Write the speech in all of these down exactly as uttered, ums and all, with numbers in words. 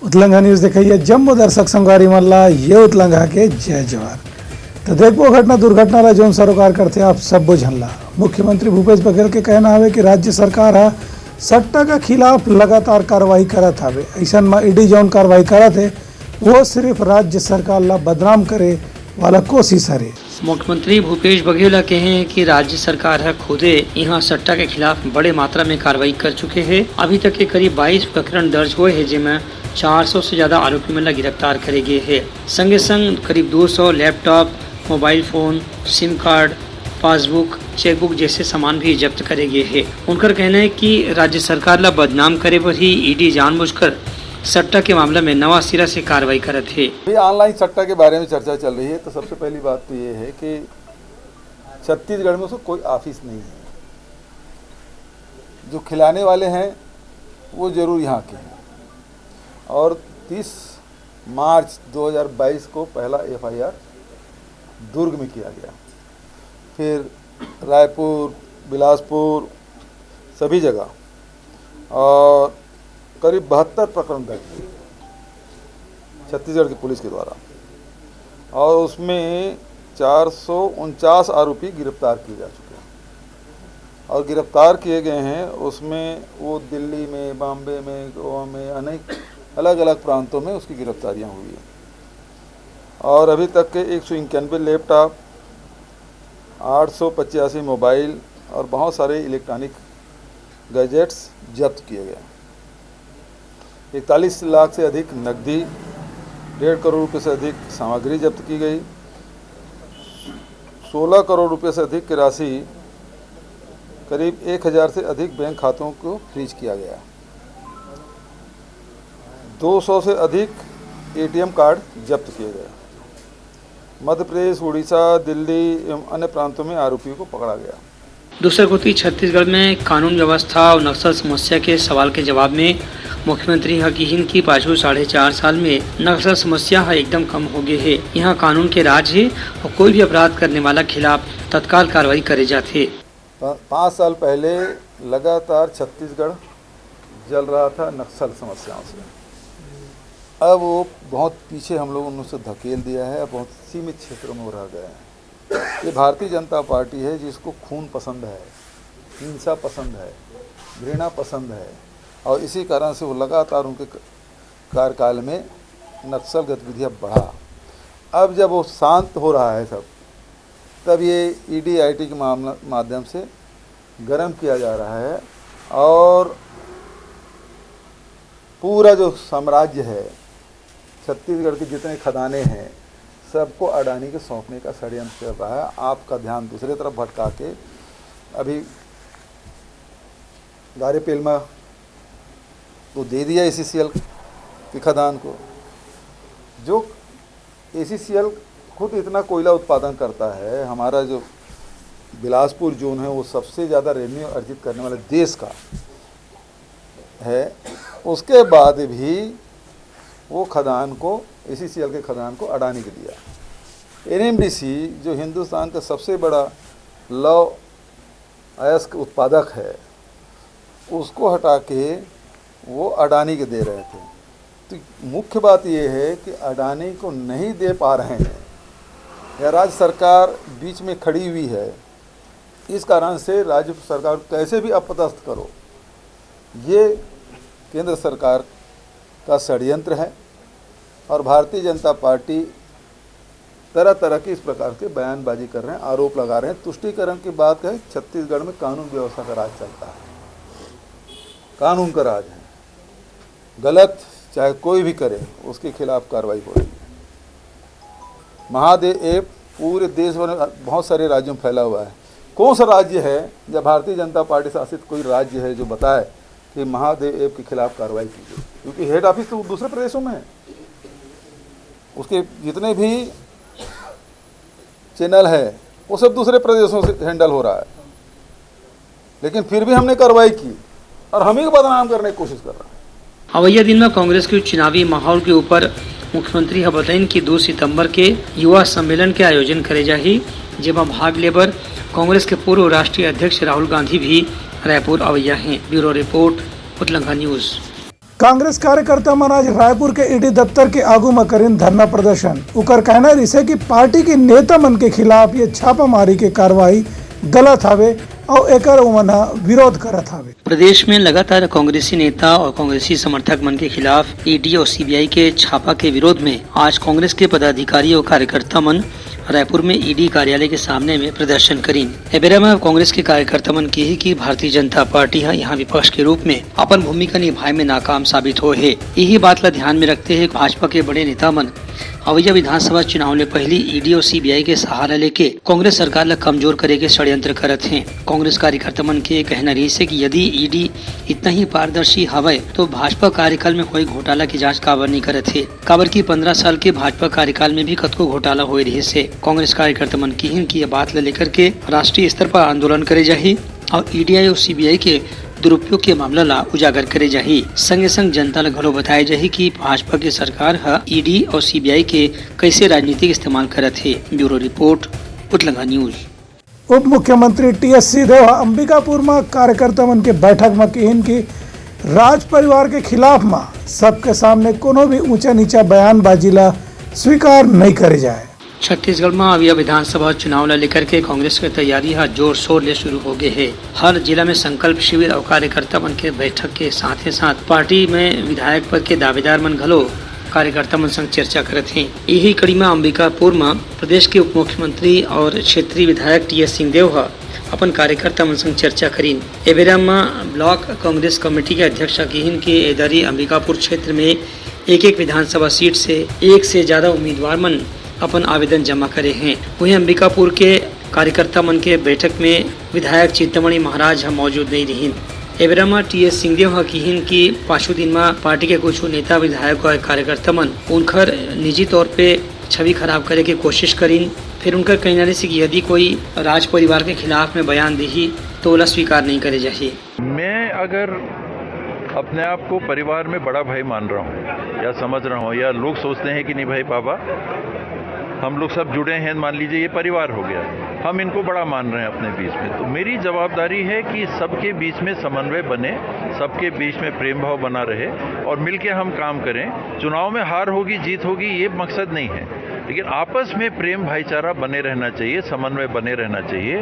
उतलंघा news देखइया जम्मो दर्शक संगवारी मन ला ये उतलंघा के जय जोहार। तो देखबो घटना दुर्घटना ला, जौन सरोकार करथे आप सब्बो झन ला। मुख्यमंत्री भूपेश बघेल के कहना हवे कि राज्य सरकार ह सट्टा के खिलाफ लगातार कार्रवाई करत हवे। अइसन म ईडी जौन कार्रवाई करत हे, वो सिर्फ राज्य सरकार ला बदनाम करे वाला कोशिश हरे। मुख्यमंत्री भूपेश बघेल ह कहे हे कि राज्य सरकार ह खुदे इहां सट्टा के खिलाफ बड़े मात्रा में कार्रवाई कर चुके हे। अभी तक के करीब बाईस प्रकरण दर्ज होए हे, जेमा चार सौ से ज्यादा आरोपी मन ला गिरफ्तार करे गे हे। संगे संग करीब दो सौ laptop, mobile phone, SIM card, passbook, chequebook जैसे सामान भी जब्त करे गे हे। उनकर कहना है कि राज्य सरकार ला बदनाम करे बर ही ईडी जानबूझकर सट्टा के मामला में नवा सिरा से कार्रवाई करत हे। अभी ऑनलाइन सट्टा के बारे में चर्चा चल रही है, तो सबसे पहली बात तो ये है कि छत्तीसगढ़ में उसको कोई ऑफिस नहीं है। जो खिलाने वाले हैं, वो जरूर यहाँ के हैं। और तीस मार्च दो हज़ार बाईस को पहला एफआईआर दुर्ग में किया गया, फिर रायपुर, बिलासपुर, सभी जगह, और करीब बहत्तर प्रकरण दर्ज हुए छत्तीसगढ़ की पुलिस के द्वारा, और उसमें चार सौ उनचास आरोपी गिरफ्तार किए जा चुके हैं। और गिरफ्तार किए गए हैं, उसमें वो दिल्ली में, बॉम्बे में, गोवा में, अनेक अलग अलग प्रांतों में उसकी गिरफ्तारियां हुई हैं। और अभी तक के एक सौ इक्यानवे लैपटॉप, आठ सौ पचासी मोबाइल और बहुत सारे इलेक्ट्रॉनिक गैजेट्स जब्त किए गए। इकतालीस लाख से अधिक नकदी, डेढ़ करोड़ रुपये से अधिक सामग्री जब्त की गई। सोलह करोड़ रुपये से अधिक की राशि, करीब एक हज़ार से अधिक बैंक खातों को फ्रीज किया गया। दो सौ से अधिक एटीएम कार्ड जब्त किए गए। मध्य प्रदेश, उड़ीसा, दिल्ली एवं अन्य प्रांतों में आरोपियों को पकड़ा गया। दूसर कोति, छत्तीसगढ़ में कानून व्यवस्था और नक्सल समस्या के सवाल के जवाब में मुख्यमंत्री ह किहिन कि पाछू साढ़े चार साल में नक्सल समस्या ह एकदम कम हो गे हे। यहाँ कानून के राज हे और कोई भी अपराध करने वाला खिलाफ तत्काल कार्रवाई करे जाथे। पा-, पाँच साल पहले लगातार छत्तीसगढ़ जल रहा था नक्सल समस्याओं से। अब वो बहुत पीछे हम लोगों ने उसे धकेल दिया है, अब बहुत सीमित क्षेत्रों में वो रह गए हैं। ये भारतीय जनता पार्टी है जिसको खून पसंद है, हिंसा पसंद है, घृणा पसंद है, और इसी कारण से वो लगातार उनके क-, कार्यकाल में नक्सल गतिविधियाँ बढ़ा। अब जब वो शांत हो रहा है सब, तब ये ईडी आईटी के मामला, माध्यम से गर्म किया जा रहा है और पूरा जो साम्राज्य है, छत्तीसगढ़ के जितने खदाने हैं, सबको अडानी के सौंपने का षड्यंत्र चल रहा है। आपका ध्यान दूसरे तरफ भटका के अभी गारे पेलमा को दे दिया एसीसीएल के खदान को। जो एसीसीएल खुद इतना कोयला उत्पादन करता है, हमारा जो बिलासपुर जोन है, वो सबसे ज़्यादा रेवेन्यू अर्जित करने वाले देश का है, उसके बाद भी वो खदान को, एसीसीएल के खदान को अडानी को दिया। एनएमडीसी, जो हिंदुस्तान का सबसे बड़ा लौह अयस्क उत्पादक है, उसको हटा के वो अडानी के दे रहे थे। तो मुख्य बात ये है कि अडानी को नहीं दे पा रहे हैं या राज्य सरकार बीच में खड़ी हुई है, इस कारण से राज्य सरकार कैसे भी अपदस्थ करो, ये केंद्र सरकार का षड्यंत्र है। और भारतीय जनता पार्टी तरह तरह की इस प्रकार के बयानबाजी कर रहे हैं, आरोप लगा रहे हैं। तुष्टीकरण की बात कहें, छत्तीसगढ़ में कानून व्यवस्था का राज चलता है, कानून का राज है। गलत चाहे कोई भी करे, उसके खिलाफ कार्रवाई हो रही है। महादेव ऐप पूरे देश भर में बहुत सारे राज्यों में फैला हुआ है। कौन सा राज्य है या भारतीय जनता पार्टी शासित कोई राज्य है जो बताए कि महादेव ऐप के खिलाफ कार्रवाई की गई? क्योंकि हेड ऑफिस तो दूसरे प्रदेशों में है, उसके जितने भी चैनल है, वो सब दूसरे प्रदेशों से हैंडल हो रहा है, लेकिन फिर भी हमने कार्रवाई की और हम ही को बदनाम करने की कोशिश कर रहा है। अवइया दिन में कांग्रेस के चुनावी माहौल के ऊपर मुख्यमंत्री ह बताइन कि दो सितंबर के युवा सम्मेलन के आयोजन करे जाही, जेमा भाग ले बर कांग्रेस के पूर्व राष्ट्रीय अध्यक्ष राहुल गांधी भी रायपुर अवइया हैं। Bureau report, Utlangha news. Congress कार्यकर्ता मन आज रायपुर के ईडी दफ्तर के आगू म करिन धरना प्रदर्शन। उकर कहना रिसे कि पार्टी के नेता मन के खिलाफ ये छापामारी के कार्रवाई गलत हावे अउ एकर ओमन ह विरोध करत हावे। प्रदेश में लगातार कांग्रेसी नेता और कांग्रेसी समर्थक मन के खिलाफ ईडी और सीबीआई के छापा के विरोध में आज कांग्रेस के पदाधिकारी और कार्यकर्ता मन रायपुर में ईडी कार्यालय के सामने में प्रदर्शन करीन। ए बेरा में कांग्रेस के कार्यकर्ता मन किही कि भारतीय जनता पार्टी ह यहाँ विपक्ष के रूप में अपन भूमिका निभाए में नाकाम साबित होए हे। यही बात ला ध्यान में रखते हुए भाजपा के बड़े नेता मन अवैया विधानसभा चुनाव ले पहली ईडी और सीबीआई के सहारा लेके कांग्रेस सरकार ला कमजोर करे के षड्यंत्र करत हें। कांग्रेस कार्यकर्ता मन के कहना रहिस हे कि यदि ईडी इतना ही पारदर्शी हवय, तो भाजपा कार्यकाल में होए घोटाला के जांच काबर नहीं करत हे? काबर कि पन्द्रह साल के भाजपा कार्यकाल में भी कतको घोटाला होए रहिस हे। कांग्रेस कार्यकर्ता मन किहिन कि ये बात ला लेकर के राष्ट्रीय स्तर पर आंदोलन करे जाही और ईडी और सीबीआई के दुरुपयोग के मामला ला उजागर करे जाही। संगे संग जनता ला घलो बताए जाही कि भाजपा के सरकार ह ईडी और सीबीआई के कैसे राजनीतिक इस्तेमाल करत हे। Bureau report, Utlanga news. उप मुख्यमंत्री टीएस सिंहदेव ह अंबिकापुर म कार्यकर्ता मन के बैठक म किहिन कि राज परिवार के खिलाफ म सबके सामने कोनो भी ऊंचा नीचा बयानबाजी ला स्वीकार नहीं करे जाए। छत्तीसगढ़ म अवइया विधानसभा चुनाव ला लेकर के कांग्रेस के तैयारी ह जोर शोर ले शुरू हो गए हे। हर जिला में संकल्प शिविर और कार्यकर्ता मन के बैठक के साथ ही साथ पार्टी में विधायक पद के दावेदार मन घलो कार्यकर्ता मन संग चर्चा करत हें। यही कड़ी म अंबिकापुर म प्रदेश के उप मुख्यमंत्री और क्षेत्रीय विधायक टीएस सिंहदेव ह अपन कार्यकर्ता मन संग चर्चा करीन। ए बेरा म ब्लॉक कांग्रेस कमेटी के अध्यक्ष ह किहिन कि ए दरी अंबिकापुर क्षेत्र में एक-एक विधानसभा सीट से एक से ज्यादा उम्मीदवार मन अपन आवेदन जमा करे हें। वहीं अंबिकापुर के कार्यकर्ता मन के बैठक में विधायक चिंतामणि महाराज ह मौजूद नहीं रहिन। ए बेरा म टीएस सिंहदेव ह किहिन कि पाछू दिन म पार्टी के कुछ नेता, विधायक और कार्यकर्ता मन उनकर निजी तौर पे छवि खराब करे के कोशिश करिन। फिर उनकर कहना रहिस कि यदि कोई राज परिवार के खिलाफ में बयान दिही, तो ओला स्वीकार नहीं करे जाही। मैं अगर अपने आप को परिवार में बड़ा भाई मान रहा हूँ या समझ रहा हूँ, या लोग सोचते हैं कि नहीं भाई बाबा, हम लोग सब जुड़े हैं, मान लीजिए ये परिवार हो गया, हम इनको बड़ा मान रहे हैं अपने बीच में, तो मेरी जवाबदारी है कि सबके बीच में समन्वय बने, सबके बीच में प्रेम भाव बना रहे और मिलके हम काम करें। चुनाव में हार होगी, जीत होगी, ये मकसद नहीं है, लेकिन आपस में प्रेम भाईचारा बने रहना चाहिए, समन्वय बने रहना चाहिए,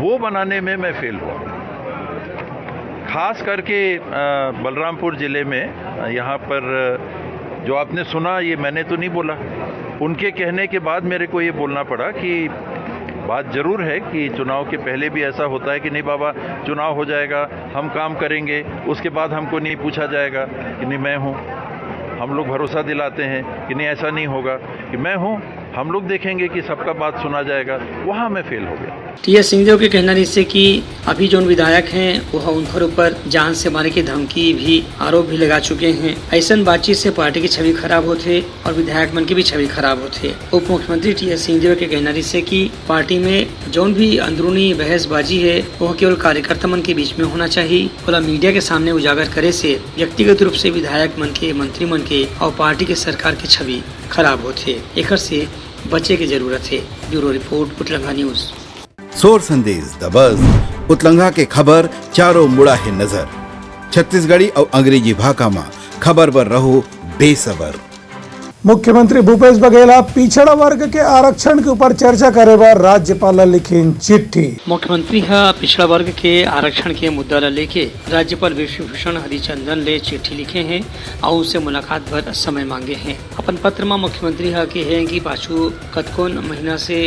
वो बनाने में मैं फेल हुआ। खास करके, अ, बलरामपुर जिले में, अ, यहाँ पर, अ, जो आपने सुना, ये मैंने तो नहीं बोला। उनके कहने के बाद मेरे को ये बोलना पड़ा कि बात जरूर है कि चुनाव के पहले भी ऐसा होता है कि नहीं बाबा, चुनाव हो जाएगा, हम काम करेंगे, उसके बाद हमको नहीं पूछा जाएगा कि नहीं मैं हूँ। हम लोग भरोसा दिलाते हैं कि नहीं, ऐसा नहीं होगा, कि मैं हूँ, हम लोग देखेंगे कि सबका बात सुना जाएगा, वहाँ मैं फेल हो गया। टीएस सिंहदेव के कहना रहिस हे कि अभी जोन विधायक हें, वो ह उनकर ऊपर जान से मारे के धमकी भी, आरोप भी लगा चुके हें। ऐसन बातचीत से पार्टी की छवि खराब होथे और विधायक मन की भी छवि खराब होथे। उप मुख्यमंत्री टीएस सिंहदेव के कहना रहिस हे कि पार्टी में जोन भी अंदरूनी बहसबाजी हे, वो केवल कार्यकर्ता मन के बीच में होना चाहिए। ओला मीडिया के सामने उजागर करे से व्यक्तिगत रूप से विधायक मन के, मंत्री मन के और पार्टी के सरकार के छवि खराब होथे। एकर से बचे के जरूरत हे। Bureau report, Utlanga news. सोर संदेश दबस, उतलंगा के खबर चारों मुड़ा हे नजर। छत्तीसगढ़ी अउ अंग्रेजी भाखा म खबर बर रहो बेसबर। मुख्यमंत्री भूपेश बघेल ह पिछड़ा वर्ग के आरक्षण के ऊपर चर्चा करे बर राज्यपाल ल लिखिन चिट्ठी। मुख्यमंत्री ह पिछड़ा वर्ग के आरक्षण के मुद्दा ल लेके राज्यपाल विश्वभूषण हरिचंदन ले चिट्ठी लिखे हें अउ उनसे मुलाकात बर समय मांगे हें। अपन पत्र म मुख्यमंत्री ह कहे हें कि पाछू कतकोन महीना से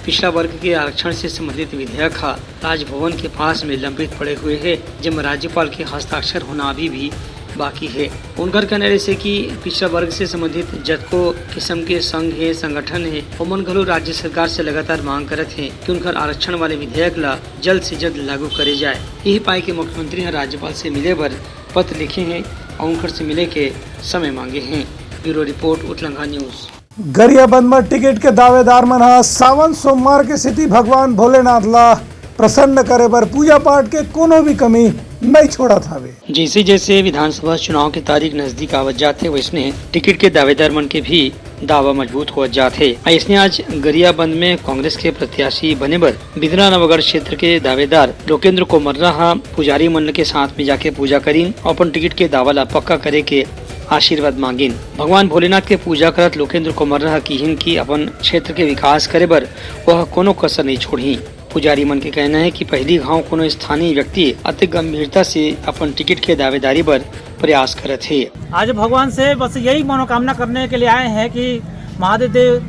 पिछड़ा वर्ग के आरक्षण से संबंधित विधेयक ह राजभवन के पास में लंबित पड़े हुए हे, जेमा राज्यपाल के हस्ताक्षर होना अभी भी बाकी हे। उनकर कहना रहिसे कि पिछड़ा वर्ग से संबंधित जतको किसम के संघ हे, संगठन हे, ओमन घलो राज्य सरकार से लगातार मांग करत हे कि उनकर आरक्षण वाले विधेयक ला जल्द से जल्द लागू करे जाए। यही पाए के मुख्यमंत्री ह राज्यपाल से मिले बर पत्र लिखे हे अउ उनकर से मिले के समय मांगे हे। Bureau report, Utlanga news. Gariaband म टिकट के दावेदार मन ह सावन सोमवार के सेती भगवान भोलेनाथ ला प्रसन्न करे बर पूजा पाठ के कोनो भी कमी नइ छोड़त हावे। जैसे जैसे विधानसभा चुनाव के तारीख नजदीक आवत जाथे, वैसने टिकट के दावेदार मन के भी दावा मजबूत होवत जात हे। अइसने आज गरियाबंद में कांग्रेस के प्रत्याशी बने बर बिंद्रा नवागढ़ क्षेत्र के दावेदार लोकेंद्र कोमर्रा ह पुजारी मन के साथ में जाके पूजा करिन अउ अपन टिकट के दावा ला पक्का करे के आशीर्वाद मांगिन। भगवान भोलेनाथ के पूजा करत लोकेंद्र कोमर्रा ह किहिन कि अपन क्षेत्र के विकास करे बर वह कोनो कसर नइ छोड़ही। पुजारी मन के कहना हे कि पहिली घांव कोनो स्थानीय व्यक्ति अतेक गंभीरता से अपन टिकट के दावेदारी बर प्रयास करत हे। आज भगवान से बस यही मनोकामना करने के लिए आए हैं कि महादेव देव,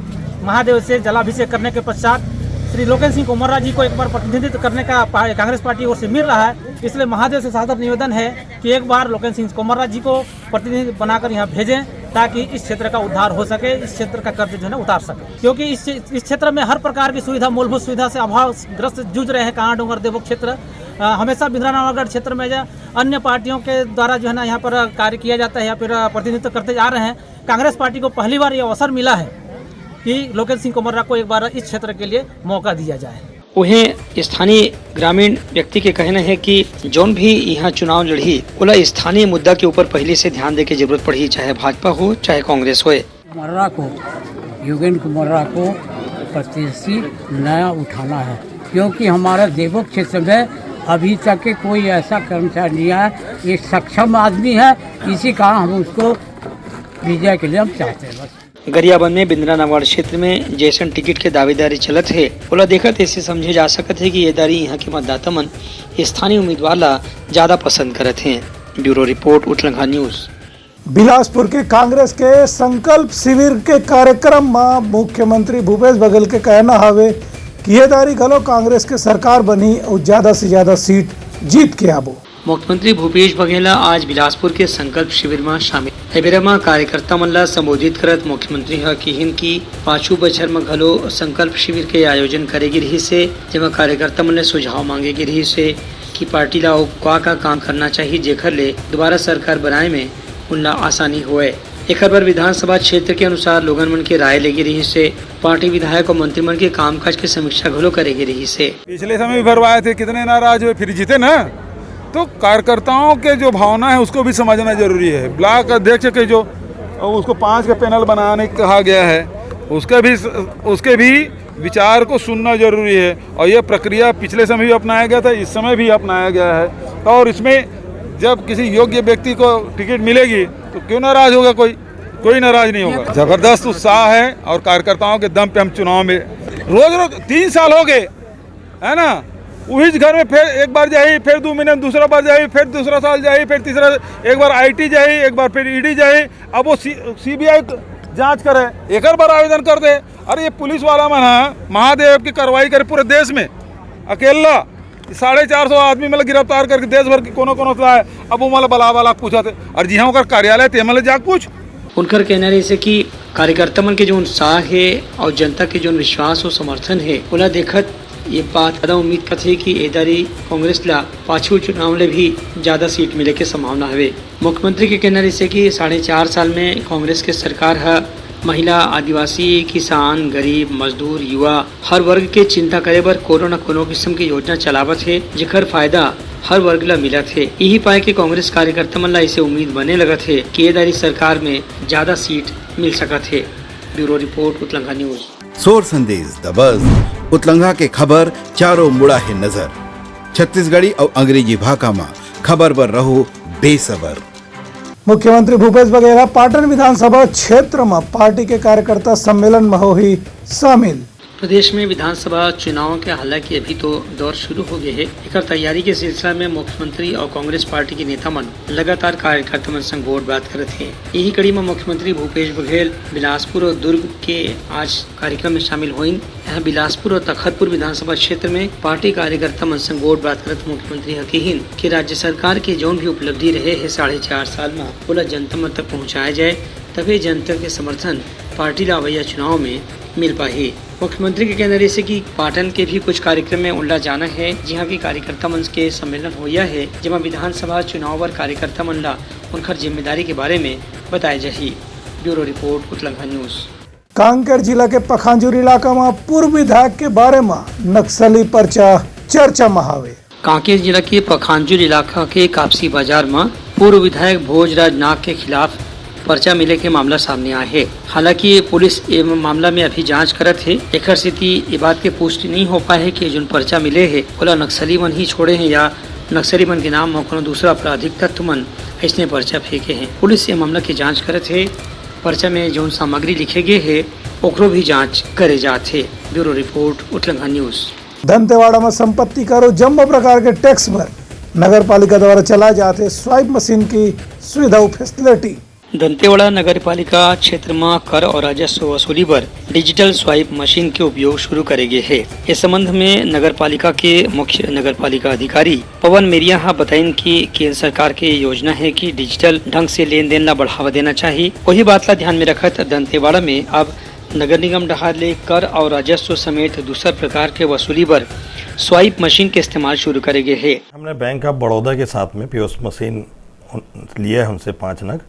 महादेव से जलाभिषेक करने के पश्चात श्री लोकेंद्र सिंह कोमर्रा जी को एक बार प्रतिनिधित्व करने का पा-, कांग्रेस पार्टी ओर से मिल रहा है, इसलिए महादेव से सादर निवेदन है कि एक बार लोकेंद्र सिंह कोमर्रा जी को प्रतिनिधि बनाकर यहाँ भेजें, ताकि इस क्षेत्र का उद्धार हो सके, इस क्षेत्र का कर्ज जो है ना उतार सके, क्योंकि इस इस क्षेत्र में हर प्रकार की सुविधा, मूलभूत सुविधा से अभाव ग्रस्त जूझ रहे हैं कांगड़ा डोंगर देवो क्षेत्र। अ, हमेशा बिंद्रा नवागढ़ क्षेत्र में जो अन्य पार्टियों के द्वारा जो है ना यहाँ पर कार्य किया जाता है या फिर प्रतिनिधित्व करते जा रहे हैं। कांग्रेस पार्टी को पहली बार ये अवसर मिला है कि लोकेंद्र सिंह कोमर्रा को एक बार इस क्षेत्र के लिए मौका दिया जाए। उहें, स्थानीय ग्रामीण व्यक्ति के कहना हे कि जौन भी इहाँ चुनाव लड़ही, ओला स्थानीय मुद्दा के ऊपर पहले से ध्यान दे के जरूरत पड़ही, चाहे भाजपा हो, चाहे कांग्रेस होए। मर्रा को, योगेंद्र कुमार मर्रा को प्रत्याशी नया उठाना है, क्योंकि हमारे देवो क्षेत्र में अभी तक के कोई ऐसा कर्मचारी नहीं आया। ये सक्षम आदमी है, इसी कारण हम उसको विजय के लिए हम चाहते हैं बस। गरियाबंद में बिंद्रा नवागढ़ क्षेत्र में जैसन टिकट के दावेदारी चलत हे, ओला देखत ऐसे समझे जा सकत हे कि ये दारी इहाँ के मतदाता मन स्थानीय उम्मीदवार ला ज्यादा पसंद करत हे। Bureau report, Utlangha news. Bilaspur के कांग्रेस के संकल्प शिविर के कार्यक्रम म मुख्यमंत्री भूपेश बघेल के कहना हवे कि ये दारी घलो कांग्रेस के सरकार बनही अउ ज्यादा से ज्यादा सीट जीत के आबो। मुख्यमंत्री भूपेश बघेल ह आज बिलासपुर के संकल्प शिविर म शामिल। ए बेरा म कार्यकर्ता मन ल संबोधित करत मुख्यमंत्री ह किहिन कि पाछू बछर म घलो संकल्प शिविर के आयोजन करे गे रिहिस हे, जेमा कार्यकर्ता मन ले सुझाव मांगे गे रिहिस हे कि पार्टी ल अउ का-का काम करना चाही, जेखर ले दोबारा सरकार बनाए में उनला आसानी होवय। एखर बर विधानसभा क्षेत्र के अनुसार लोगन मन के राय लेगे रिहिस हे। पार्टी विधायक अउ मंत्री मन के कामकाज के समीक्षा घलो करे गे रिहिस हे। पिछले समय भी भरवाए थे, कितने नाराज हुए, फिर जीते ना। तो कार्यकर्ताओं के जो भावना है, उसको भी समझना जरूरी है। ब्लॉक अध्यक्ष के जो, उसको पांच का पैनल बनाने कहा गया है, उसके भी, उसके भी विचार को सुनना जरूरी है। और ये प्रक्रिया पिछले समय भी अपनाया गया था, इस समय भी अपनाया गया है। और इसमें जब किसी योग्य व्यक्ति को टिकट मिलेगी, तो क्यों नाराज होगा कोई? कोई नाराज नहीं होगा। जबरदस्त उत्साह है और कार्यकर्ताओं के दम पे हम चुनाव में रोज रोज, तीन साल हो गए, है ना, उही घर में फिर एक बार जाही, फिर दो महीने में दूसरा बार जाही, फिर दूसरा साल जाही, फिर तीसरा, एक बार आईटी जाही, एक बार फिर ईडी जाही। अब वो सी, सीबीआई जांच करे, एकर बर आवेदन कर दे। अरे, ये पुलिस वाला मन ह महादेव की कार्रवाई करे पूरे देश में, अकेला साढ़े चार सौ आदमी मतलब गिरफ्तार करके देश भर के कोनो कोनो से आए। अब वो मतलब बला बला पूछत हे, और जिहां ओकर कार्यालय ते मतलब जा पूछ। उनकर कहना रहिस हे कि कार्यकर्ता मन के जो उत्साह हे और जनता के जो विश्वास और समर्थन हे, ओला देखत ये बात ज्यादा उम्मीद करथे कि ए दारी कांग्रेस ला पाछू चुनाव ले भी ज्यादा सीट मिले के संभावना हवे। मुख्यमंत्री के कहना रहिस हे कि साढ़े चार साल में कांग्रेस के सरकार ह महिला, आदिवासी, किसान, गरीब, मजदूर, युवा, हर वर्ग के चिंता करे बर कोनो न कोनो किस्म के योजना चलावत हे, जेकर फायदा हर वर्ग ला मिलत हे। इही पाय के कांग्रेस कार्यकर्ता मन ला इसे उम्मीद बने लगत हे कि ए दारी सरकार में ज्यादा सीट मिल सकत हे। Bureau report, Utlangha news. सोर संदेश, द बज, उतलंघा के खबर चारों मुड़ा हे नजर। छत्तीसगढ़ी अउ अंग्रेजी भाखा म खबर बर रहो बेसबर। मुख्यमंत्री भूपेश बघेल ह पाटन विधानसभा क्षेत्र म पार्टी के कार्यकर्ता सम्मेलन म होही शामिल। प्रदेश में विधानसभा चुनाव के हालांकि अभी तो दौर शुरू हो गए हे, एकर तैयारी के सिलसिला में मुख्यमंत्री और कांग्रेस पार्टी के नेता मन लगातार कार्यकर्ता मन संग गोठ बात करत हे। यही कड़ी में मुख्यमंत्री भूपेश बघेल बिलासपुर और दुर्ग के आज कार्यक्रम में शामिल होइन। यहाँ बिलासपुर और तखतपुर विधानसभा क्षेत्र में पार्टी कार्यकर्ता मन संग गोठ बात करत मुख्यमंत्री ह किहिन कि राज्य सरकार के जौन भी उपलब्धि रहे हे साढ़े चार साल म, ओला जनता मन तक पहुँचाया जाए, तभे जनता के समर्थन पार्टी ला अवैया चुनाव में मिल पाही। मुख्यमंत्री के कहना रहिस हे कि पाटन के भी कुछ कार्यक्रम में उल्ला जाना हे, जिहां के कार्यकर्ता मन के सम्मेलन होइया हे, जेमा विधानसभा चुनाव बर कार्यकर्ता मन ला उनकर जिम्मेदारी के बारे में बताए जाही। Bureau report, Utlangha news. Kanker जिला के पखांजूर इलाका म पूर्व विधायक के बारे म नक्सली पर्चा चर्चा म हावे। कांकेर जिला के पखांजूर इलाका के कापसी बाजार म पूर्व विधायक भोजराज नाग के खिलाफ पर्चा मिले के मामला सामने आए हे। हालांकि पुलिस ए मामला में अभी जांच करत हे, एकर सेती ए बात के पुष्टि नइ हो पाए हे कि जोन पर्चा मिले हे, ओला नक्सली मन ही छोड़े हे या नक्सली मन के नाम म कोनो दूसरा आपराधिक तत्व मन अइसने पर्चा फेंके हे। पुलिस ए मामला के जांच करत हे। पर्चा में जोन सामग्री लिखे गे हे, ओकरो भी जांच करे जात हे। Bureau report, Utlangha news. Dantewada म संपत्ति कर अउ जम्मो प्रकार के टैक्स बर नगर पालिका द्वारा चलाए जात हे स्वाइप मशीन के सुविधा अउ फैसिलिटी। दंतेवाड़ा नगर पालिका क्षेत्र म कर अउ राजस्व वसूली बर डिजिटल स्वाइप मशीन के उपयोग शुरू करे गे हे। ए संबंध में नगर पालिका के मुख्य नगर पालिका अधिकारी पवन मेरिया ह बताइन कि केंद्र सरकार के योजना हे कि डिजिटल ढंग से लेन देन ला बढ़ावा देना चाही। वही बात ला ध्यान में रखत दंतेवाड़ा में अब नगर निगम डहार ले कर अउ राजस्व समेत दूसर प्रकार के वसूली बर स्वाइप मशीन के इस्तेमाल शुरू करे गे हे। हमने बैंक ऑफ बड़ौदा के साथ में पीओएस मशीन उन-, लिया है उनसे पाँच नग,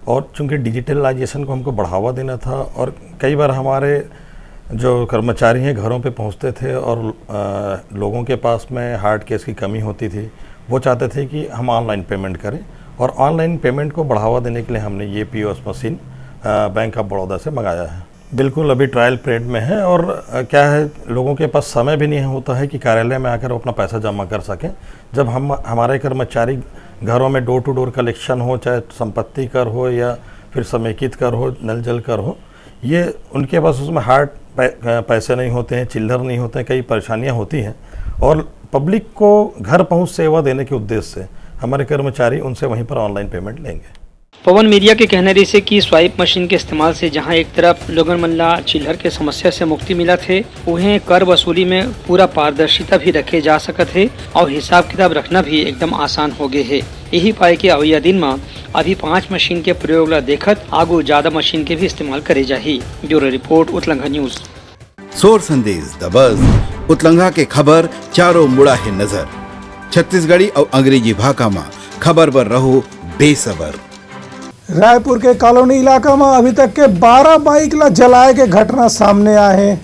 और चूंकि डिजिटलाइजेशन को हमको बढ़ावा देना था और कई बार हमारे जो कर्मचारी हैं घरों पे पहुंचते थे और, अ, लोगों के पास में हार्ड कैश की कमी होती थी, वो चाहते थे कि हम ऑनलाइन पेमेंट करें, और ऑनलाइन पेमेंट को बढ़ावा देने के लिए हमने ये POS machine, uh, bank of Baroda से मंगाया है। बिल्कुल, अभी ट्रायल पीरियड में है और, अ, क्या है, लोगों के पास समय भी नहीं होता है कि कार्यालय में आकर वो अपना पैसा जमा कर सकें। जब हम, हमारे कर्मचारी घरों में डोर टू डोर कलेक्शन हो, चाहे संपत्ति कर हो या फिर समेकित कर हो, नल जल कर हो, ये उनके पास उसमें हार्ड पै-, अ, पैसे नहीं होते हैं, चिल्लर नहीं होते हैं, कई परेशानियां होती हैं, और पब्लिक को घर पहुंच सेवा देने के उद्देश्य से हमारे कर्मचारी उनसे वहीं पर ऑनलाइन पेमेंट लेंगे। पवन मेरिया के कहना रहिसे कि स्वाइप मशीन के इस्तेमाल से जहां एक तरफ लोगन मन ला चिल्लर के समस्या से मुक्ति मिलत हे, उहें कर वसूली में पूरा पारदर्शिता भी रखे जा सकत हे अउ हिसाब किताब रखना भी एकदम आसान हो गे हे। यही पाए के अवइया दिन म अभी पांच मशीन के प्रयोग ला देखत आगू ज्यादा मशीन के भी इस्तेमाल करे जाही। Bureau report, Utlangha news. सोर संदेश द बस, उतलंघा के खबर चारों मुड़ा हे नजर। छत्तीसगढ़ी अउ अंग्रेजी भाखा म खबर बर रहो बेसबर। रायपुर के कॉलोनी इलाका म अभी तक के बारह बाइक ला जलाए के घटना सामने आए हे।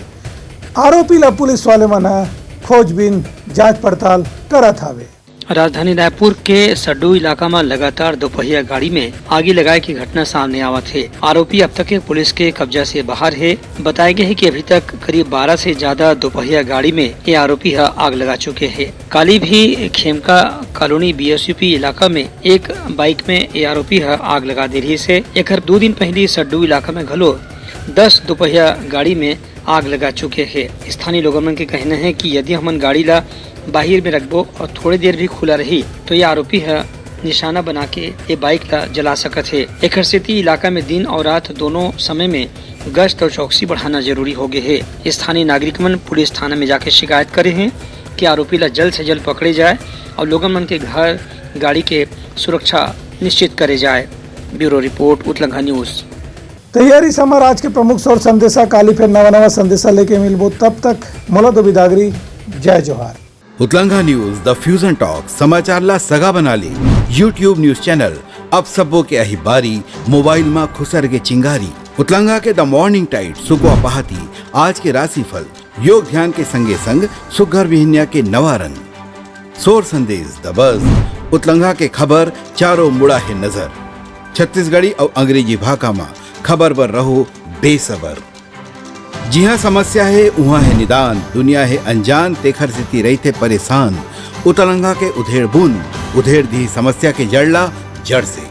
आरोपी ला पुलिस वाले मन ह खोजबीन, जांच पड़ताल करत हावे। राजधानी रायपुर के सड्डू इलाका म लगातार दोपहिया गाड़ी में आगी लगाए के घटना सामने आवत हे। आरोपी अब तक के पुलिस के कब्जा से बाहर हे। बताए गए हे कि अभी तक करीब बारह से ज्यादा दोपहिया गाड़ी में ये आरोपी ह आग लगा चुके हे। काली भी खेमका कॉलोनी बीएसयूपी इलाका में एक बाइक में ये आरोपी ह आग लगा दे रहिस हे। एखर दू दिन पहिली सड्डू इलाका में घलो दस दोपहिया गाड़ी में आग लगा चुके हे। स्थानीय लोगन मन के कहना हे कि यदि हमन गाड़ी ला बाहिर में रखबो अउ थोड़े देर भी खुला रही, तो ये आरोपी ह निशाना बना के ये बाइक ला जला सकत हे। एखर सेती इलाका में दिन अउ रात दोनों समय में गश्त अउ चौकसी बढ़ाना जरूरी हो गे हे। स्थानीय नागरिक मन पुलिस थाना में जाके शिकायत करे हे कि आरोपी ला जल्द से जल्द पकड़े जाए अउ लोगन मन के घर, गाड़ी के सुरक्षा निश्चित करे जाए। Bureau report, Utlangha news. तैयारी समर आज के प्रमुख सोर संदेशा। काली फेर नवा नवा संदेशा लेके मिलबो, तब तक मोला दो बिदागरी, जय जोहार। उतलंघा न्यूज, द फ्यूजन टॉक, समाचार ला सगा बना ले। YouTube न्यूज चैनल, अब सबो के आही बारी, मोबाइल मा खुसर के चिंगारी। उतलंघा के द मॉर्निंग टाइड, सुकवा पहाती, आज के राशिफल, योग ध्यान के संगे संग सुग्घर बिहनिया के नवा रंग। सोर संदेश द बस, उतलंघा के खबर चारों मुड़ा हे नजर। छत्तीसगढ़ी अउ अंग्रेजी भाखा मा खबर बर रहो बेसबर। जिहाँ समस्या हे, उहाँ हे निदान, दुनिया हे अनजान, तेखर सेती रहिथे परेशान। उतलंघा के उधेड़ बूंद, उधेड़ दिही समस्या के जड़ ला जड़ से।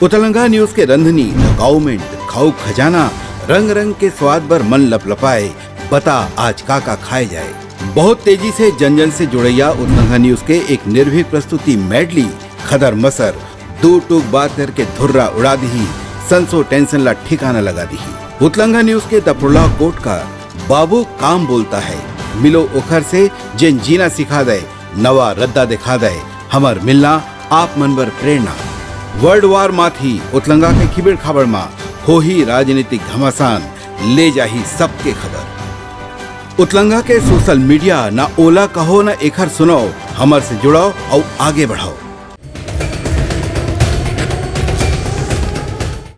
उतलंघा न्यूज के रंधनी, द काउमेंट, खाऊ खजाना, रंग रंग के स्वाद बर मन लपलपाए, बता आज का का खाए जाए। बहुत तेजी से जन जन से जुड़ैया उतलंघा न्यूज के एक निर्भीक प्रस्तुति मेडली, खदर मसर, दू टूक बात करके धुर्रा उड़ा दिही, संसो टेंशन ला ठिकाना लगा दिही। उतलंघा न्यूज के द प्रोलॉग कोट का बाबू काम बोलता है, मिलो ओखर से जेन जीना सिखा दे, नवा रद्दा दिखा दे, हमर मिलना आप मन बर प्रेरणा। वर्ल्ड वार माथी उतलंगा के खिबेड़ खाबड़ मा होही राजनीतिक घमासान, ले जाही सबके खबर। उतलंगा के सोशल मीडिया, ना ओला कहो ना एखर सुनाओ, हमर से जुड़ाओ अउ आगे बढ़ाओ।